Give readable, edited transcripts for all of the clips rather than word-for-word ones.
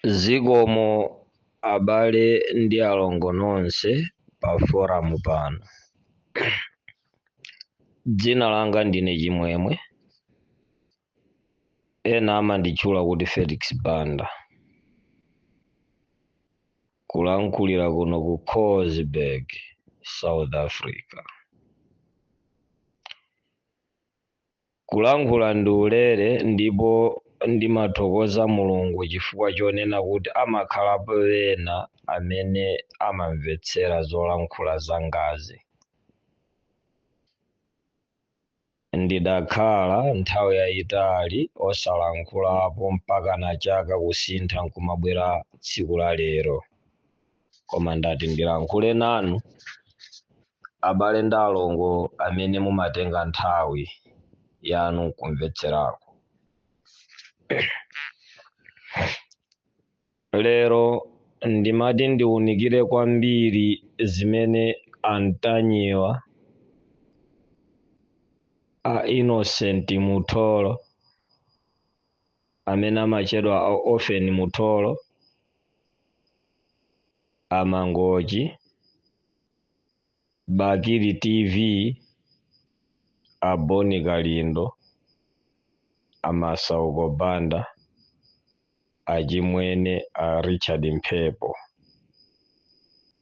Zikomo abale ndi alongo nonse pa forum pano. Dzina langa ndine Chimwemwe, ena amanditchula kuti Felix Banda, kulankhulira kuno ku Colesberg, South Africa. Kulankhula ndi ulere ndipo ndimathokoza Mulungu chifukwa chonena kuti amakhalapo ena amene amamvetsera zolankhula zangazi. Ndidakhala nthawi yayitali osalankhulapo mpakana chaka kusintha nkumabwera tsiku la lero. Koma ndati ndilankhule nanu abale ndi alongo amene mumatenga nthawi yanu kumvetserako. Lero ndimati ndiunikire kwambiri zimene a Ntanyiwa, a Innocent Mutholo, amene amatchedwa a Orphan Mutholo, a Mangochi, Bakili TV, a Boni Kalindo, a Masauko Banda, achimwene a Richard Mphepo,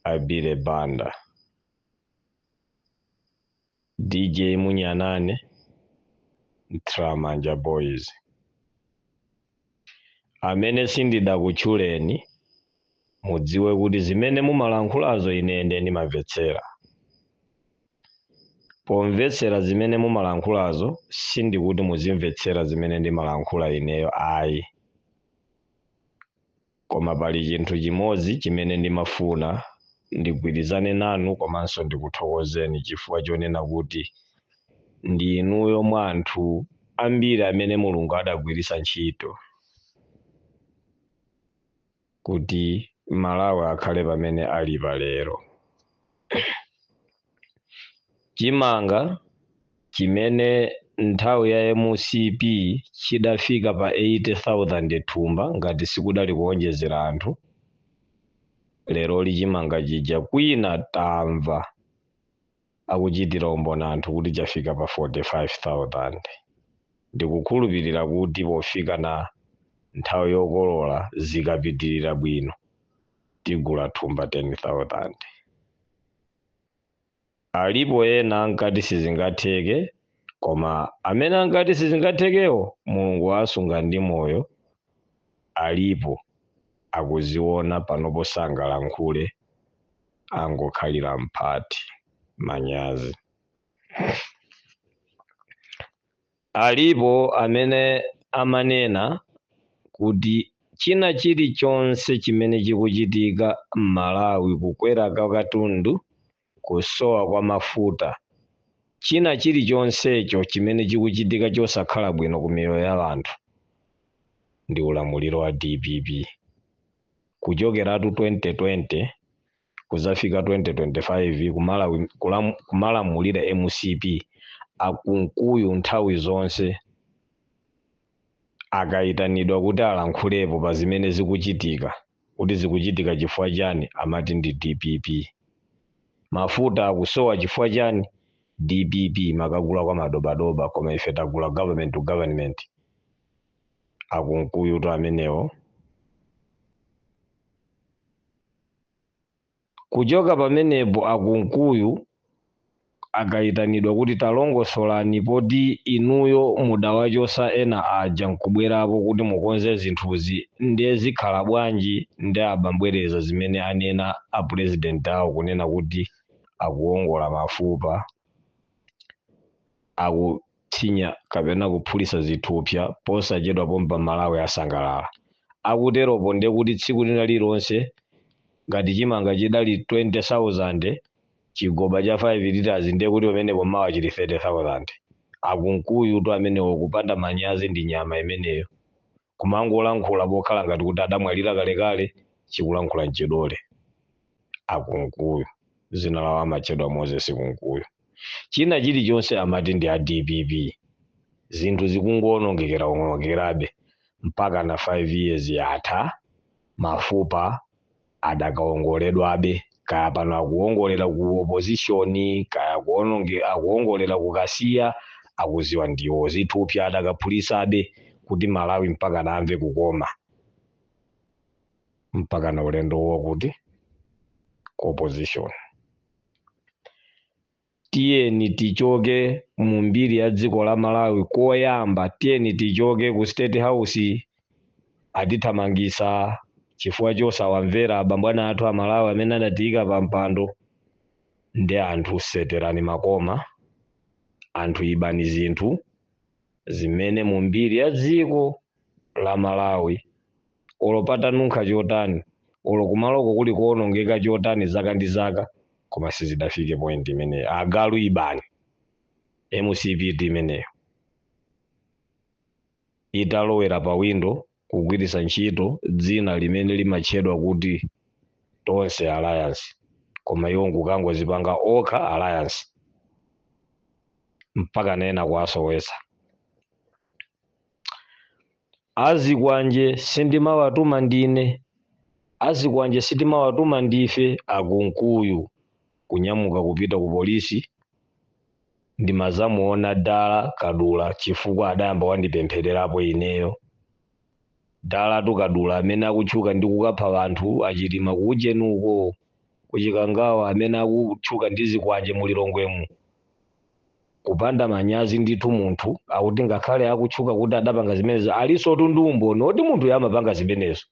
a Billy Banda, DJ Munyanane, Mtramanja Boys. Amene sindidakutchuleni, mudziwe kuti zimene mumalankhulazo ine nde ndimamvetsera. Pomvetsera zimene mumalankhulazo sindikuti muzimvetsera zimene ndimalankhula ineyo ayi. Koma pali chinthu chimodzi chimene ndimafuna ndigwirizane nanu komanso ndikuthokozeni chifukwa chonena kuti ndi inuyo mwa anthu ambiri amene Mulungu adagwiritsa ntchito kuti Malawi akhale pamene ali pa lero. Chimanga chimene nthawi ya MCP chidafika pa 80,000 thumba ngati sikudali kuonjezera anthu, leroli chimanga chija kwina tamva akuchitira umboni anthu kuti chafika pa 45,000. Ndikukhulupirira kuti pofika na nthawi yokolola zikapitirira bwino tigula thumba 10,000. Alipo ena ankati sizingatheke, koma amene ankati sizingathekewo Mulungu wasunga ndi moyo, alipo akuziona panopo sangalankhule, angokhalira mphati manyazi. Alipo amene amanena kuti china chilichonse chimene chikuchitika m'Malawi, kukwera kwa katundu, kusowa kwa mafuta, china chilichonsecho chimene chikuchitika chosakhala bwino ku miyoyo ya anthu ndi ulamuliro wa DPP. Kuchokeratu 2020 kuzafika 2025 kumalamulira MCP, a Kunkuyu nthawi zonse akayitanidwa kuti alankhulepo pa zimene zikuchitika, kuti zikuchitika chifukwa chani, amati ndi DPP. Mafuta akusowa chifukwa chani? DPP makagula kwa madobadoba, koma ife tagula government to government. A Kunkuyutu amenewo. Kuchoka pamenepo a Kunkuyu akayitanidwa kuti talongosolani poti inuyo mudawachosa ena aja nkubwerapo kuti mukonze zinthuzi ndiye zikhala bwanji, nde amabwereza zimene anena a president awo kunena kuti akuwongola mafupa, akutsinya kapena kuphulisa zithupsa, posachedwa pompa Malawi asangalala. Akuteropo ndiye kuti tsiku lina lililonse ngati chimanga chidali 20,000 chigoba cha 5 litres ndiye kuti pamenepo mawa chili 30,000. A Kunkuyutu amenewo kupanda manyazi ndi nyama imeneyo. Kumangolankhula pokhala ngati kuti adamwalira kalekale chikulankhula nchidole. A Kunkuyu zina lawo amatchedwa Moses Kunkuyu. China chilichonse amati ndi a DPP. Zinthu zikungoonongekera onongekerabe mpaka na 5 years yatha. Mafupa adakaongoledwabe, kaya pano akuongolera ku opposition, kaya akuongolera ku Kasiya, akuziwa ndiwo. Zithupsa adakaphulisabe kuti Malawi mpaka namve kukoma, mpaka na ulendo wokuti ku opposition. Tiyeni tichoke mu mbiri ya dziko la Malawi koyamba, tiyeni tichoke ku State House. Atithamangisa chifukwa chosawamvera abambwana athu Amalawi amene adatiyika pa mpando. Ndi anthu seterani makoma, anthu ibani zinthu zimene mu mbiri ya dziko la Malawi, olo patanunkha chotani, olo kumaloko kuli kuonongeka chotani zaka ndi zaka, koma sizidafike point imeneyo. Agalu ibani, MCP imeneyo italowera pa window kugwiritsa ntchito dzina limene limatchedwa kuti Tonse Alliance, koma iwo nkukangozipanga okha alliance mpaka nena kuwasowetsa. Azikwanje sindimawatuma ndine, azikwanje sitimawatuma ndife. Akunkuyu kunyamuka kupita ku polisi, ndimazamuona dala Kadula chifukwa adayamba wandipemphererapo ineyo. Dala tukadula amene akutchuka ndi kukapha anthu achilima kuujenuko kuchikangawa, amene akutchuka ndi zikwanje mulilongwemu. Kupanda manyazi ndithu munthu akuti ngakhale akutchuka kuti adapanga zimenezo, aliso ndi umboni oti munthu amapanga zimenezo.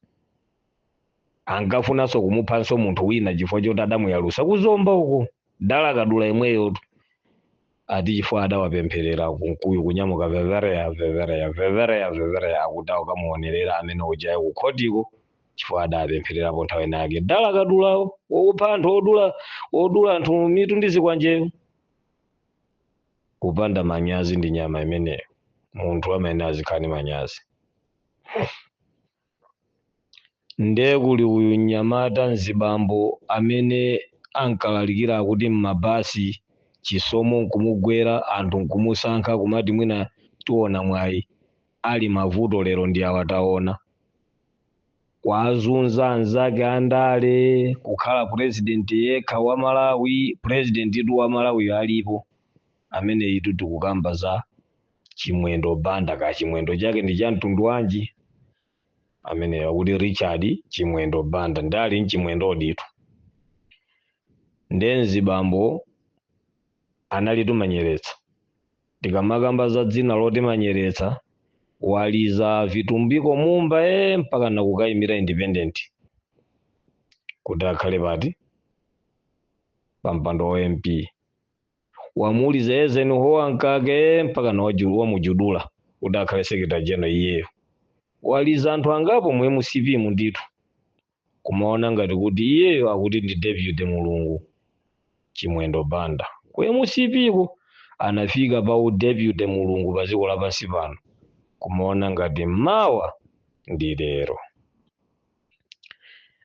Ankafunanso kumuphanso munthu wina chifukwa choti adamuyalusa kuzomba uko. Dala Kadula imweyotu ati chifukwa adawapempherera, Kunkuyu kunyamuka vevereya vevereya vevereya vevereya, akuti akukamuonerera amene ujayo kukhotiko chifukwa adapemphererapo nthawi ina yake. Dala Kadulawo wokupha anthu, odula odula anthu mitu ndi zikwanjeyo. Kupanda manyazi ndi nyama imeneyo. Munthu amene azikhala ndi manyazi. Nde kuli uyu mnyamata mzibambo amene ankalalikira kuti m'mabasi, chisomo nkumugwera, anthu nkumusankha kumati mwina tiona mwayi ali mavuto. Lero ndi awa taona kwazunza anzake andale, kukhala president yekha wa Malawi. President itu wa Malawi alipo amene itu tikukamba za Chimwendo Banda. Ka chimwendo chake ndi cha mtundu wanji amene akuti Richard Chimwendo Banda? Ndali mchimwendo ditu. Nde mzibambo anali tumanyeretsa. Tikamakamba za dzina loti Manyeretsa, waliza Vitumbiko Mumba mpaka nakukayimira independent kuti akhale pati pampando wa MP. Wamuliza Eisenhower Mkaka mpaka na wamujudula kuti akhale secretary general iyeyo. Waliza anthu angapo mu MCP munditu, kumaona ngati kuti iyeyo akuti ndi deputy mulungu. Chimwendo Banda ku MCP ko anafika pa udeputy mulungu pa dziko lapansi pano, kumaona ngati mawa ndi lero.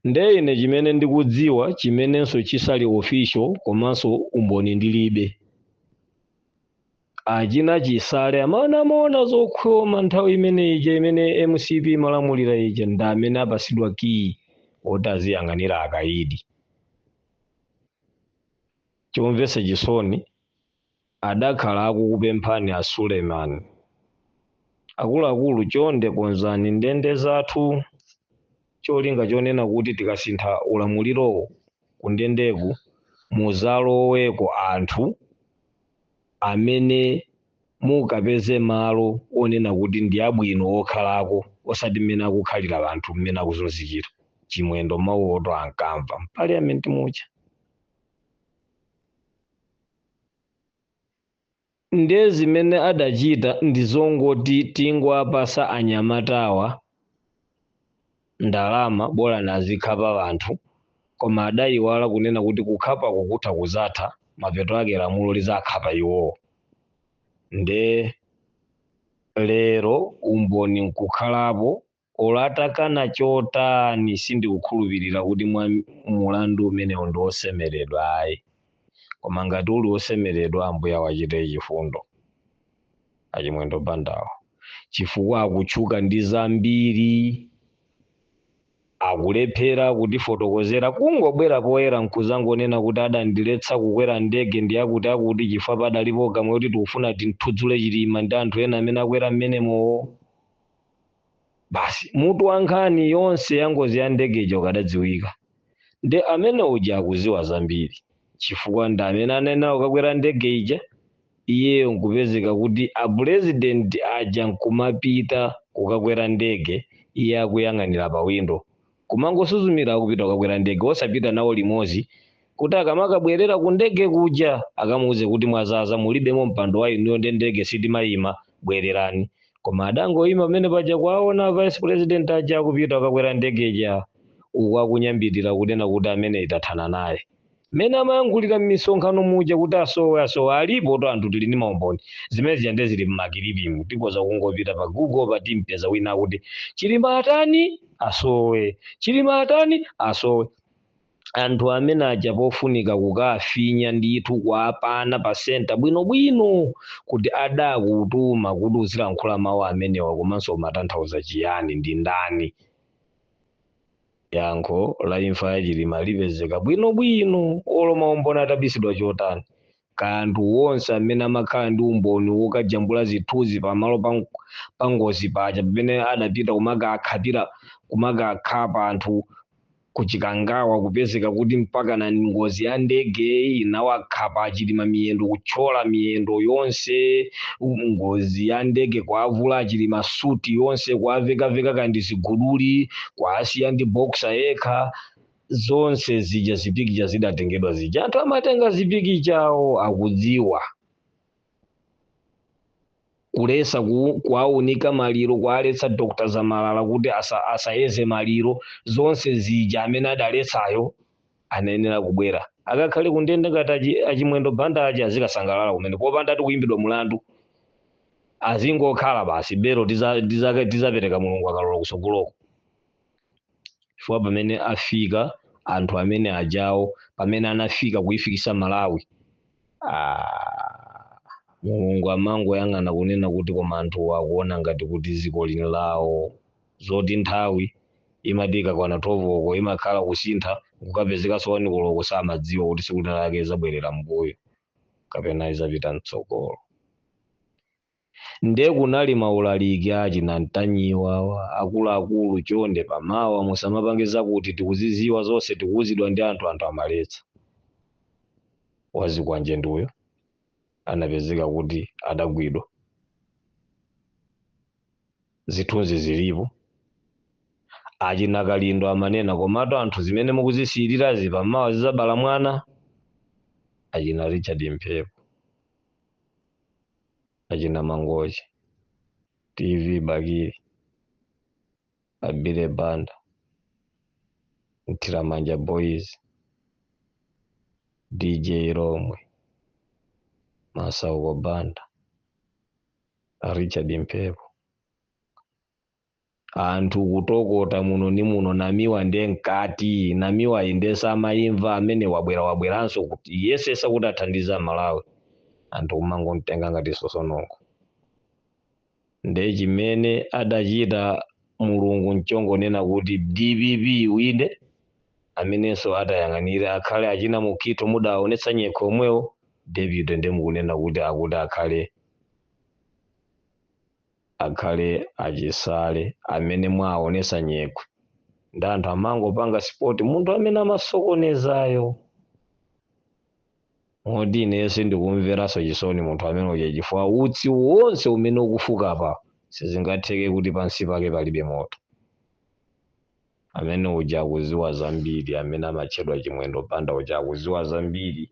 Nde ine chimene ndikudziwa, chimenenso chisali official komanso umboni ndilibe, achina Chisale amene amaona zokhoma nthawi imene ija imene MCP imalamulira ija, ndi amene apasidwa kiyi oti aziyang'anira akayidi. Chomvetsa chisoni, adakhala akukupemphani a Suleiman, akuluakulu, chonde konzani ndende zathu, cholinga chonena kuti tikasintha ulamulirowo kundendeku muzaloweko anthu amene mukapeze malo onena kuti ndi abwino okhalako, osati mmene akukhalira anthu, mmene akuzunzikira. Chimwendo mawu oto ankamva m'parliament muja. Nde zimene adachita ndi zongoti tingowapasa anyamatawa ndalama, bola nazikhapa anthu, koma adayiwala kunena kuti kukhapako kutha kuzatha, mapeto ake lamulo lizakhapa iwowo. Nde lero umboni nkukhalapo, olo atakana chotani, sindikukhulupirira kuti mwa mulandu umenewu ndi wosemeredwa ayi. Koma ngati uli wosemeredwa, Ambuye awachite chifundo achimwendo Bandawo, chifukwa akutchuka ndi zambiri. Akulephera kutifotokozera, kungobwera poyera nkuzangonena kuti adandiletsa kukwera ndege ndi akuti akuti chifukwa padalipo gamwe kuti tikufuna tinthudzule Chilima ndi anthu ena amene akwera mmenemowo. Basi mutu wa nkhani yonse ya ngozi ya ndege ija ukadadziwika. Ndi amene uja akuziwa zambiri, chifukwa ndi amene anena ukakwera ndege ija. Iyeyo nkupezeka kuti apurezidenti aja nkumapita kukakwera ndege, iye akuyang'anira pa windo, kumangosuzumira akupita kukakwera ndege, osapita nawo limodzi kuti akamakabwerera ku ndege kuja akamuuze kuti mwazaza, mulibemo mpando wa inuyo, ndi ndege sitimayima, bwererani. Koma adangoyima pamene paja kwaona vice president aja akupita kukakwera ndege ija, uku akunyambitira kunena kuti amene itathana naye. Mmene amayankhulira m'misonkhano muja kuti asowe, asowe, alipo to anthu tili ndi maumboni. Zimene zija nde zili mmakilipimu, tikoza kungopita pa Google pa timpeza wina akuti Chilima atani asowe, Chilima atani asowe. Anthu amene aja pofunika kukafinya ndithu, kuapana pa senta bwinobwino kuti adakutuma kuti uzilankhula mawu amenewa komanso umatanthauza chiyani, ndi ndani? Yankho la imfa ya Chilima lipezeka bwinobwino, olo maumboni atabisidwa chotani. Kanthu wonse amene amakhala ndi umboni wokajambula zithunzi pamalo pa ngozi paja pamene adapita kumakakhapira, kumakakhapa anthu kuchikangawa, kupezeka kuti mpaka na ngozi ya ndege inawakhapa Chilima miyendo, kuthyola miyendo yonse, ngozi ya ndege kwavula Chilima suti yonse, kwavekaveka kandi ziguduli, kwasiya ndi boxer yekha. Zonse zija zipikicha zidatengedwa zija, anthu amatenga zipikichawo akudziwa kulesa kuaunika maliro, kualetsa Dr. Zamalala kuti asayeze maliro. Zonse zija amene adaletsayo anayenera kubwera akakhale kundende ngati achimwendo Banda aja, azikasangalala kumene popanda ati kuyimbidwa mulandu, azingokhala basi, belo tizapereka Mulungu akalola kusogoloko. Chifukwa pamene afika anthu amene ajawo, pamene anafika kuyifikisa Malawi, Mulungu amangoyang'ana kunena kuti koma anthu akuona ngati kuti dziko lino lawo, zoti nthawi imati ikakwana 12 oko imakhala kusintha kukapezekanso 1 koloko, samadziwa kuti tsiku lina lake izabwerera mbuyo kapena izapita mtsogolo. Nde kunali maulaliki achina Ntanyiwa, akuluakulu, chonde pamawa musamapange zakuti, tikuziziwa zonse, tikuwuzidwa ndi anthu, anthu amaletsa. Wazikwanje nduyo anapezeka kuti adagwidwa, zithunzi zilipo. Achina Kalindo amanena, komatu anthu zimene mukuzisiyirirazi pamawa zizabala mwana. Achina Richard Mphepo, achina Mangochi TV, Bakili Abile Banda, Mthiramanja Boys, DJ Romwe, Masauko Banda, Richard Mphepo, anthu kutokota muno ni muno. Namiwa nde mkati, Namiwa inde samayimva amene wabwera, wabweranso kuti yesesa kuti athandize Malawi, anthu kumangomtenga ngati sosonongo. Nde chimene adachita Mulungu nchongonena kuti DPP wine, amenenso atayang'anire akhale achina Mukhito mudaonetsa nyekho omwewo, deputy nde mukunena kuti akuti akhale achisale amene mwaonesa nyekhwe, ndi anthu amangopanga support munthu amene amasokonezayo. Moti ineyo sindikumveranso chisoni munthu amene uja, chifukwa utsi wonse umene ukufuka pa sizingatheke kuti pansi pake palibe moto. Amene uja akuziwa zambiri, amene amatchedwa Chimwendo Banda uja akuziwa zambiri,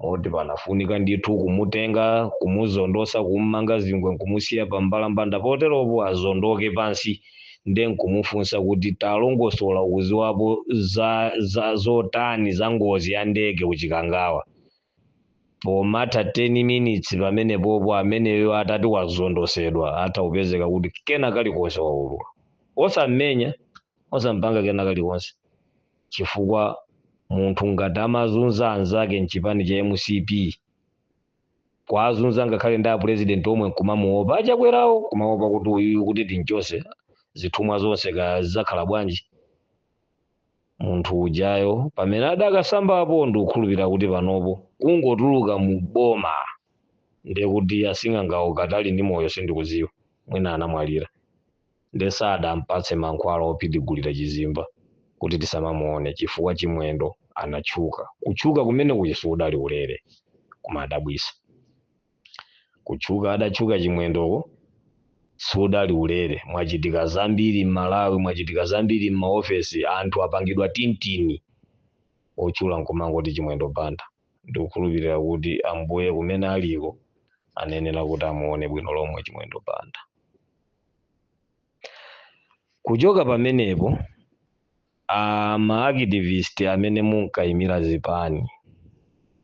moti panafunika ndithu kumutenga, kumuzondosa, kummanga zingwe, nkumusiya pambalambanda poteropo azondoke pansi, nde nkumufunsa kuti talongosola, ukuziwapo za zotani za ngozi ya ndege kuchikangawa? Pomatha 10 minutes pamenepopo, ameneyo atati wazondosedwa, atha kupezeka kuti kena kalikonse waulula, osammenya, osampanga kena kalikonse, chifukwa munthu ngati amazunza anzake mchipani cha MCP, kwazunza ngakhale ndi apresident omwe, nkumamuopa achakwerawo, kumaopa kuti uyu kuti tinchose zithumwa zonse ka zidzakhala bwanji. Munthu ujayo pamene adakasambapo, ndikukhulupirira kuti panopo kungotuluka mu boma ndekuti asing'angawo katali ndi moyo sindikudziwa, mwina anamwalira, nde sadampatse mankhwala ophidigulira chizimba kuti tisamamuone, chifukwa Chimwendo anatchuka. Kutchuka kumene kuja sikudali ulere, koma adabwisa. Kutchuka adatchuka Chimwendoko sikudali ulere. Mwachitika zambiri m'Malawi, mwachitika zambiri m'maofesi, anthu apangidwa tintini, otchula nkumangoti Chimwendo Banda. Ndikukhulupirira kuti Ambuye kumene aliko anenera kuti amuone bwino lomwe Chimwendo Banda. Kuchoka pamenepo, ama activist amene munkayimira zipani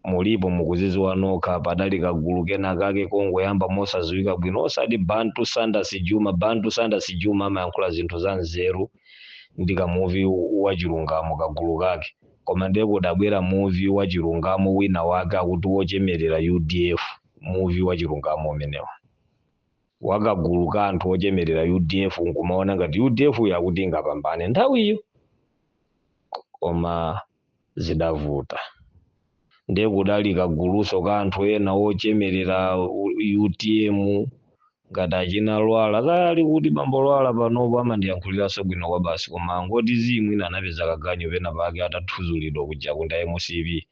mulipo, mukuzidziwa nokha. Padali kagulu kena kake kongoyamba mosadziwika bwino, osati Bantu Sanders Juma. Bantu Sanders Juma amayankhula zinthu za nzeru ndi kamuvi wachilungamo kagulu kake, koma ndiye kudabwera muvi wachilungamo wina wake akuti wochemerera UDF. Muvi wachilungamo umenewo wakagulu ka anthu ochemerera UDF, nkumaona ngati UDF yakuti ingapambane nthawiyo, koma zidavuta. Ndiye kudali kaguluso ka anthu ena ochemerera UTM ngati achina Lwala kali kuti bambo Lwala panopo amandiyankhuliranso bwino kwa basi, koma angoti zimwina anapeza kaganyu pena pake atathuzulidwa kuja kunda MCP,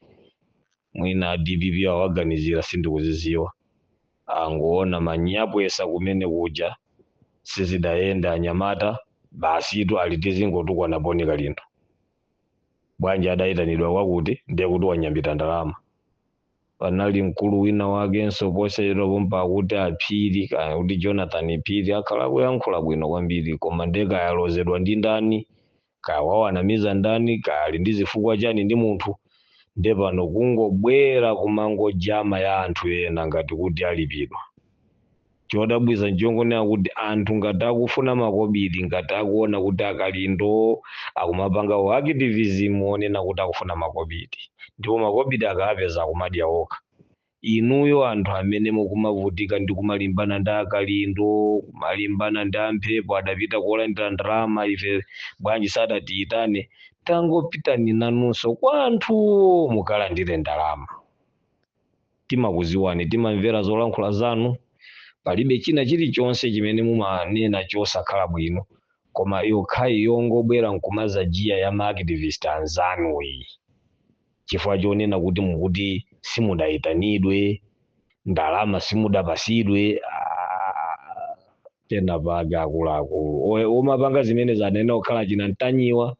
mwina DPP awaganizira, sindikuziziwa. Angoona manyapwesa kumene kuja sizidayenda, anyamata basitu ali tizingotukwana Boni Kalindo. Bwanji adayitanidwa kwakuti ndiye kuti wanyambita ndalama. Panali mkulu wina wakenso posachedwapo mpakuti aphiri, kaya kuti Jonathan Phiri, akhala akuyankhula bwino kwambiri, koma ndiye kaya alozedwa ndi ndani, kaya wawanamiza ndani, kaya ali ndi zifukwa chani ndi munthu, ndiye pano kungobwera kumangojama ya anthu ena ngati kuti alipidwa. Chodabwiza nchongonena kuti anthu ngati akufuna makobiri, ngati akuona kuti akalindo akumapanga activism onena kuti akufuna makobiri, ndipo makobiri akapeza akumadya okha. Inuyo anthu amene mukumavutika ndi kumalimbana ndi akalindo, kumalimbana ndi amphepo adapita kolandira ndalama, ife bwanji sadatiyitane, tangopitani nanunso kwa anthuwo mukalandire ndalama. Timakuziwani, timamvera zolankhula zanu, palibe china chilichonse chimene mumanena chosakhala bwino, koma yokhayi yongobwera nkumazajiya ya ma activist anzanu iyi, chifukwa chonena kuti mukuti simudayitanidwe, ndalama simudapasidwe, pena pake akuluakulu omapanga zimene zanena okhala china Ntanyiwa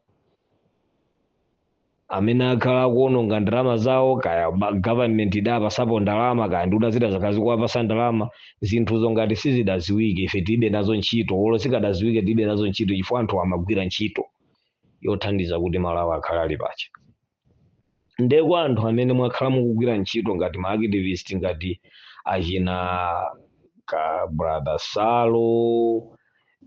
amene akhala akuononga ndalama zawo, kaya government idapasapo ndalama, kaya nduna zida zakazikuwapasa ndalama. Zinthuzo ngati sizidaziwike, ife tilibe nazo ntchito. Olo zikadaziwike, tilibe nazo ntchito, chifukwa anthu amagwira ntchito yothandiza kuti Malawi akhale ali pacha. Ndeko anthu amene mwakhala mukugwira ntchito ngati ma activist, ngati achina ka brother Salo,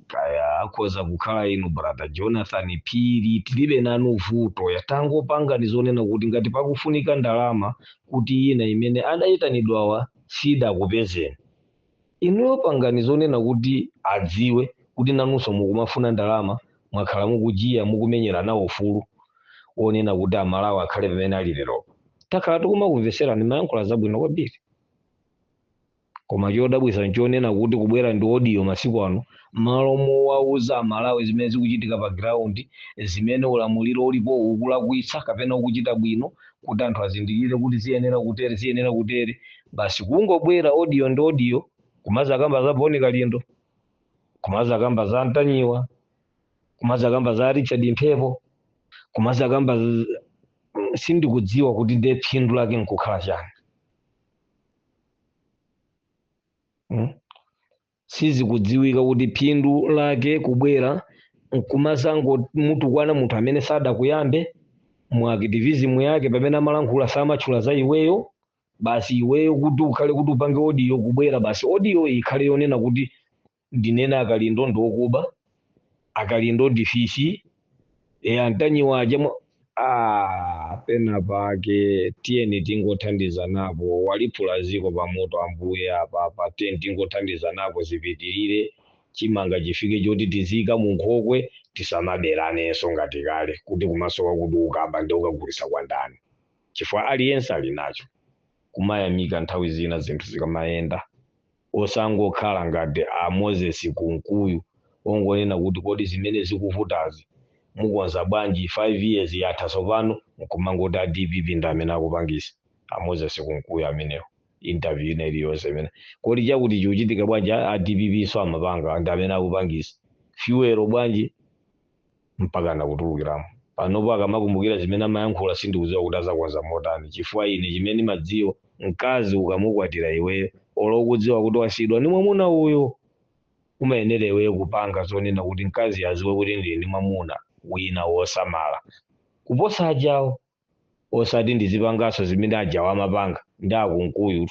kaya akhoza kukhala inu brother Jonathan Phiri, tilibe nanu vuto. Yatangopangani zonena kuti ngati pakufunika ndalama kuti ina imene adayitanidwawa sidakupezeni, inuyo pangani zonena kuti adziwe kuti nanunso mukumafuna ndalama, mwakhala mukujiya, mukumenyera nawo ufulu wonena kuti Amalawi akhale pamene ali lero. Takhala tikumakumveserani, mayankhula zabwino kwambiri, koma chodabwitsa nchonena kuti kubwera ndi audio masiku ano, malo mowauza Amalawi zimene zikuchitika pa ground, zimene ulamuliro ulipo ukulakwitsa kapena ukuchita bwino, kuti anthu azindikire kuti ziyenera kutere, ziyenera kutere, basi kungobwera audio ndi audio, kumazakamba za Boni Kalindo, kumazakamba za Ntanyiwa, kumazakamba za Richard Mphepo, kumazakamba sindikudziwa kuti ndiye phindu lake nkukhala chani. Sizikudziwika kuti phindu lake kubwera nkumazango mutukwana munthu amene sadakuyambe mu activism yake, pamene amalankhula samatchula za iweyo. Basi iweyo kuti ukhale kuti upange audio, kubwera basi audio ikhale yonena kuti ndinena akalindo ndiokuba, akalindo ndifisi, e Antanyiwa aja pena pake tiyeni tingothandiza napo. Waliphula ziko pamoto Ambuye apapa, tiyeni tingothandiza napo zipitirire, chimanga chifike choti tizika mu nkhokwe. Tisamaberanenso ngati kale kuti kumasowa kuti ukaba ndi ukagulisa kwa ndani, chifukwa aliyense ali nacho. Kumayamika nthawi zina zinthu zikamayenda, osangokhala ngati a Moses Kunkuyu ongonena kuti kodi zimene zikuvutazi mukonza bwanji? 5 years yatha tsopano, nkumangoti a DPP ndi amene akupangisa. A Moses Kunkuyu amenewo, interview ina iliyonse imene kodi chakuti chikuchitika bwanji, a DPP so amapanga, ndi amene akupangisa. Fuel bwanji, mpaka nakutulukiramo. Panopo akamakumbukira zimene amayankhula, sindikudziwa kuti azakonza motani, chifukwa ine chimene madziwa, mkazi ukamukwatira iweyo, olo ukudziwa kuti wasidwa ni mwamuna uyo, umayenera iweyo kupanga zonena kuti mkazi aziwe kuti ndili ndi mwamuna wina wosamala kuposa ajawo, osati ndizipanganso zimene ajawo amapanga. Ndi akunkuyu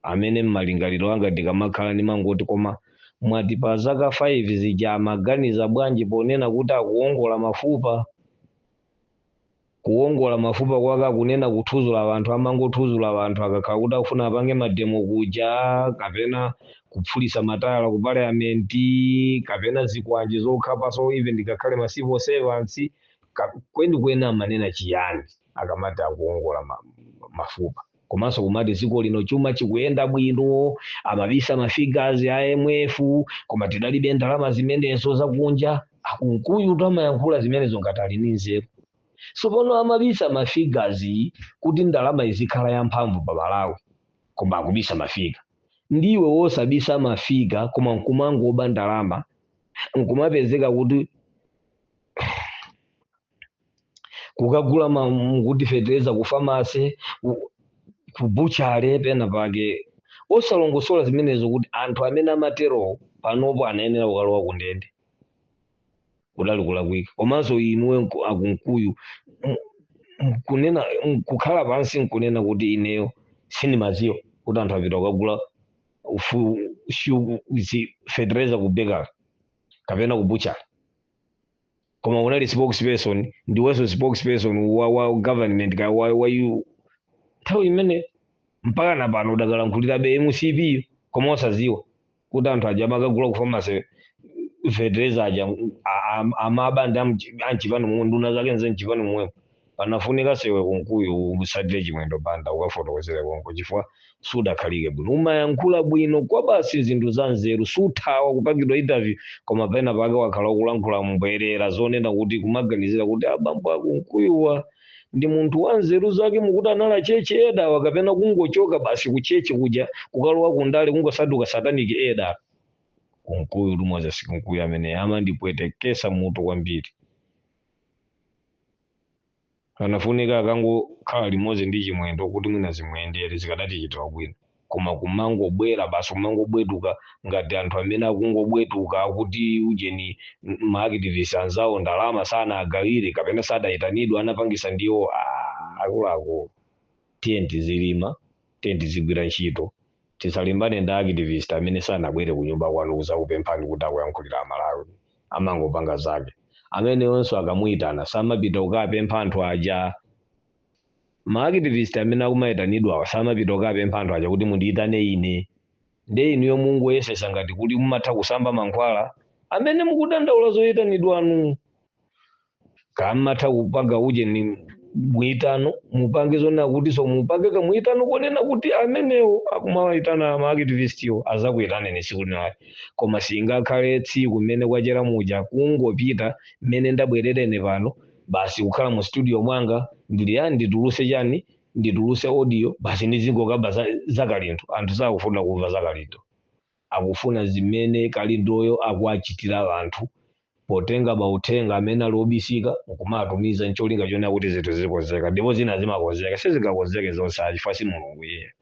amene mmalingaliro anga ndikamakhala ndimangoti, koma mwati pa zaka 5 zija amaganiza bwanji ponena kuti akuwongola mafupa? Kuwongola mafupa kwake akunena kuthuzula anthu, amangothuzula anthu akakhala kuti akufuna apange mademo kuja, kapena kuphulisa matayala ku parliament, kapena zikwanje zokhapaso, even ndikakhale ma civil servants. Kwenikweni amanena chiyani akamati akuwongola mafupa? Komanso kumati dziko lino chuma chikuyenda bwino, amabisa mafigures a IMF, koma tidalibe ndalama zimenezo zakunja. Akunkuyu amayankhula zimenezo ngati ali ndi nzeru. Tsopano amabisa mafigures kuti ndalama izikhala yamphamvu pa Malawi, koma akubisa mafigure. Ndiwe wosabisa mafigure, koma nkumangoba ndalama, nkumapezeka kuti kukagula kuti fetereza ku pharmacy, ku butchery pena pake, osalongosola zimenezo kuti anthu amene amaterowo panopo anayenera kukalowa ku ndende, kudali kulakwika. Komanso inuwe akunkuyu nkunena, kukhala pansi nkunena kuti ineyo sindimadziwa kuti anthu apita kukagula fetereza ku bakery kapena ku butchery, koma unali spokesperson, ndiwenso spokesperson wa government ka wa you nthawi imene mpaka na pano udakalankhulirabe MCP, koma osadziwa kuti anthu aja amakagula ku pharmacy fetereza aja amaba ndi amchipani momwe, nduna zake nze mchipani momwemo. Panafunika sewe kunkuyu usatire Chimwendo Banda ukafotokozere konko, chifukwa sudakhalike bwino. Umayankhula bwino kwa basi, zinthu za nzeru, suthawa kupangidwa interview, koma pena pake wakhala ukulankhula mbwerera zonena kuti kumaganizira kuti abambo akunkuyuwa ndi munthu wa nzeru zake, mukuti anali church elder kapena kungochoka basi ku church kuja kukalowa kundale, kungosanduka satanic elder. Kunkuyu, Moses Kunkuyu amene amandipwetekesa mutu kwambiri. Anafunika akangokhala limodzi ndi Chimwendo kuti mwina zimuyendere, zikadatichitira bwino, koma kumangobwera basi, kumangobwetuka ngati anthu amene akungobwetuka akuti ujeni maactivist anzawo ndalama sanagawire kapena sadayitanidwe, anapangisa ndiwo. Akuluakulu, tiye tizilima, tiye tizigwira ntchito, tisalimbane ndi activist amene sanabwere kunyumba kwanu kuzakupemphani kuti akuyankhulira Amalawi. Amangopanga zake. Ameneyonso akamuyitana samapita kukapempha anthu aja. Maactivist amene akumayitanidwa samapita kukapempha anthu aja kuti mundiyitane ine. Nde inuyo mungoyesesa ngati kuti mumatha kusamba mankhwala amene mukudandaula zoyitanidwanu, kamatha kupanga uje ni mwitano, mupange zonena kuti so mupange kamwitano konena kuti amenewo akumawayitana maactivistiwo azakuyitaneni tsiku linali, koma singakhale tsiku mmene kwachera muja kungopita mmene ndabwererene pano, basi kukhala mu studio mwanga ndili yani, ndituluse chani, ndituluse audio basi, ndizingokamba za Kalindo. Anthu sakufuna kumva za Kalindo, akufuna zimene Kalindoyo akuachitira anthu potenga mauthenga amene ali obisika nkumatumiza ncholinga chonena kuti zinthu zikonzeka. Ndipo zina zimakonzeka, sizingakonzeke zonse achifukwa si Mulungu iye.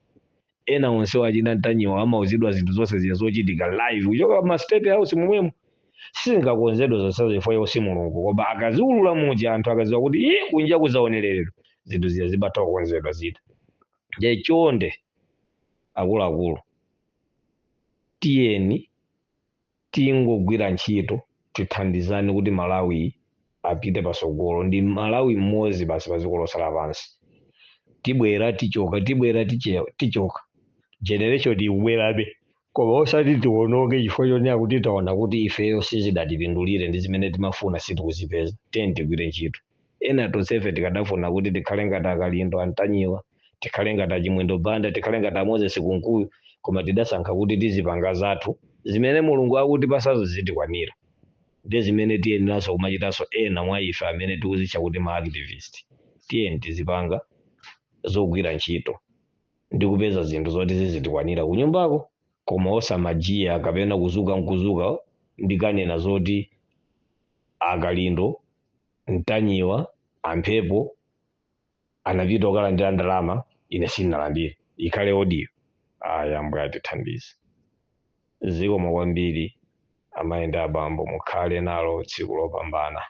Ena onse wachina Ntanyiwa amauzidwa zinthu zonse zija zochitika live kuchoka ma State House momwemo, sizingakonzedwe zonsezo chifukwa iwo si Mulungu. Koma akaziulula muja, anthu akaziwa kuti iye kunja kuzaonereredwa, zinthu zija zibatha kukonzedwa zita. Nje chonde akuluakulu, tiyeni tingogwira ntchito, tithandizane kuti Malawi apite pasogolo. Ndi Malawi mmodzi basi pa dziko lonse lapansi. Tibwera tichoka, tibwera tichoka, generation ikubwerabe. Koma osati tiwononge chifukwa chonena kuti taona kuti ifeyo sizidatipindulire ndi zimene timafuna sitikuzipeza. Tiye tigwire ntchito. Ena tonsefe tikadafuna kuti tikhale ngati aKalindo, aNtanyiwa, tikhale ngati aChimwendo Banda, tikhale ngati aMoses Kunkuyu, koma tidasankha kuti tizipanga zathu zimene Mulungu akutipasazo zitikwanira. Ndi zimene tiyeneranso kumachitanso ena mwa ife amene tikuzitcha kuti ma activist. Tiye tizipanga zogwira ntchito ndi kupeza zinthu zoti zizitikwanira kunyumbako, koma osamajiya kapena kuzuka nkuzuka ndikanena zoti aKalindo, Ntanyiwa, aMphepo anapita kukalandira ndalama, ine sindinalandire, ikhale audio. Aya, Ambuye atithandize. Zikomo kwambiri, amayi ndi abambo, mukhale nalo tsiku lopambana.